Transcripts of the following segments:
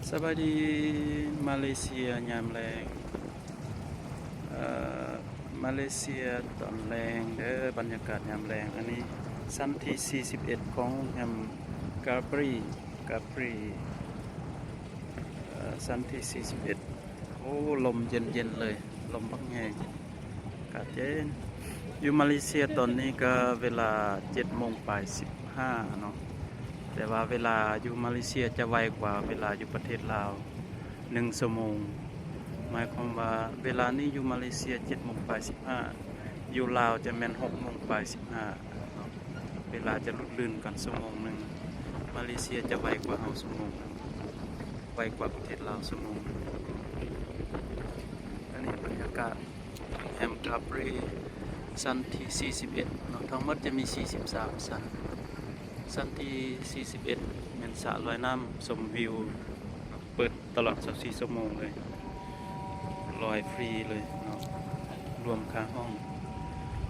ສະບາຍດີ ມາເລເຊຍຍາມແລງ ເອີ ມາເລເຊຍຕອນແລງເດີ ບັນຍາກາດຍາມແລງ. ອັນນີ້ຊັ້ນທີສີ່ສິບເອັດຂອງໂຮງແຮມກາບຣີ ກາບຣີ ເອີ ຊັ້ນທີສີ່ສິບເອັດ. ໂອ້ ລົມເຢັນໆເລີຍ ລົມບັກແຮງ ອາກາດເຢັນ. ຢູ່ມາເລເຊຍຕອນນີ້ກໍເວລາເຈັດໂມງປາຍສິບຫ້າເນາະ ແຕ່ວ່າເວລາຢູ່ມາເລເຊຍຈະໄວກວ່າເວລາຢູ່ປະເທດລາວໜຶ່ງຊົ່ວໂມງ. ໝາຍຄວາມວ່າເວລານີ້ຢູ່ມາເລເຊຍເຈັດໂມງປາຍສິບຫ້າ ຢູ່ລາວຈະແມ່ນຫົກໂມງປາຍສິບຫ້າເນາະ. ເວລາຈະຫຼຸດລື່ນກັນຊົ່ວໂມງໜຶ່ງ. ມາເລເຊຍຈະໄວກວ່າເຮົາຊົ່ວໂມງໜຶ່ງ ໄວກວ່າປະເທດລາວຊົ່ວໂມງໜຶ່ງ. ອັນນີ້ບັນຍາກາດໂຮງແຮມກາບຣີ ຊັ້ນທີສີ່ສິບເອັດເນາະ. ທັງໝົດຈະມີສີ່ສິບສາມຊັ້ນ. ຊັ້ນທີສີ່ສິບເອັດແມ່ນສະລອຍນ້ຳຊົມວິວ ເປີດຕະຫຼອດຊາວສີ່ຊົ່ວໂມງເລີຍ ລອຍຟຣີເລີຍເນາະ ລວມຄ່າຫ້ອງ.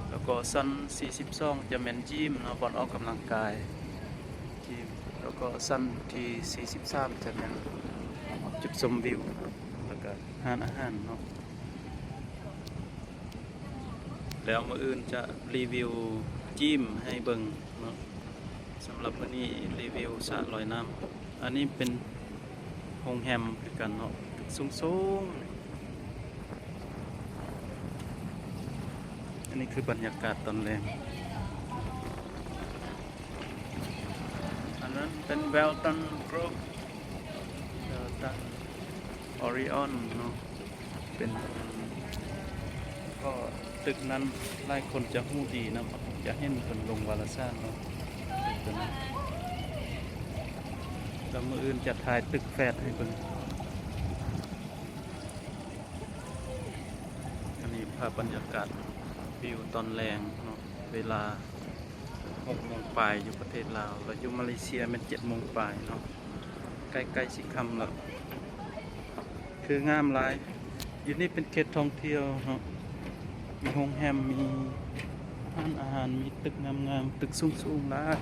ແລ້ວກໍຊັ້ນສີ່ສິບສອງຈະແມ່ນຢິມເນາະ ບ່ອນອອກກຳລັງກາຍ ຢິມ. ແລ້ວກໍຊັ້ນທີສີ່ສິບສາມຈະແມ່ນຈຸດຊົມວິວ ແລ້ວກໍຮ້ານອາຫານເນາະ. ແລ້ວມື້ອື່ນຈະຣີວິວຢິມໃຫ້ເບິ່ງເນາະ. ສຳລັບມື້ນີ້ຣີວິວສະລອຍນ້ຳ. ອັນນີ້ເປັນໂຮງແຮມຄືກັນເນາະ ສູງໆ. ອັນນີ້ຄືບັນຍາກາດຕອນແລງ. ອັນນັ້ນເປັນ Walton Group Walton Orion ເນາະ. ເປັນ ກໍຕຶກນັ້ນຫຼາຍຄົນຈະຮູ້ດີນຳ ຈະເຫັນເພິ່ນລົງວາລະສານເນາະ ຕຶກຕົວນັ້ນ. ແລ້ວມື້ອື່ນຈະຖ່າຍຕຶກແຟດໃຫ້ເບິ່ງ. ອັນນີ້ພາບບັນຍາກາດວິວຕອນແລງເນາະ ເວລາຫົກໂມງປາຍຢູ່ປະເທດລາວ ແລ້ວຢູ່ມາເລເຊຍແມ່ນເຈັດໂມງປາຍເນາະ ໃກ້ໆຊິຄ່ຳແລ້ວ. ຄືງາມຫຼາຍ. ຢູ່ນີ້ເປັນເຂດທ່ອງທ່ຽວເນາະ ມີໂຮງແຮມ ມີຮ້ານອາຫານ ມີຕຶກງາມໆ ຕຶກສູງໆຫຼາຍ.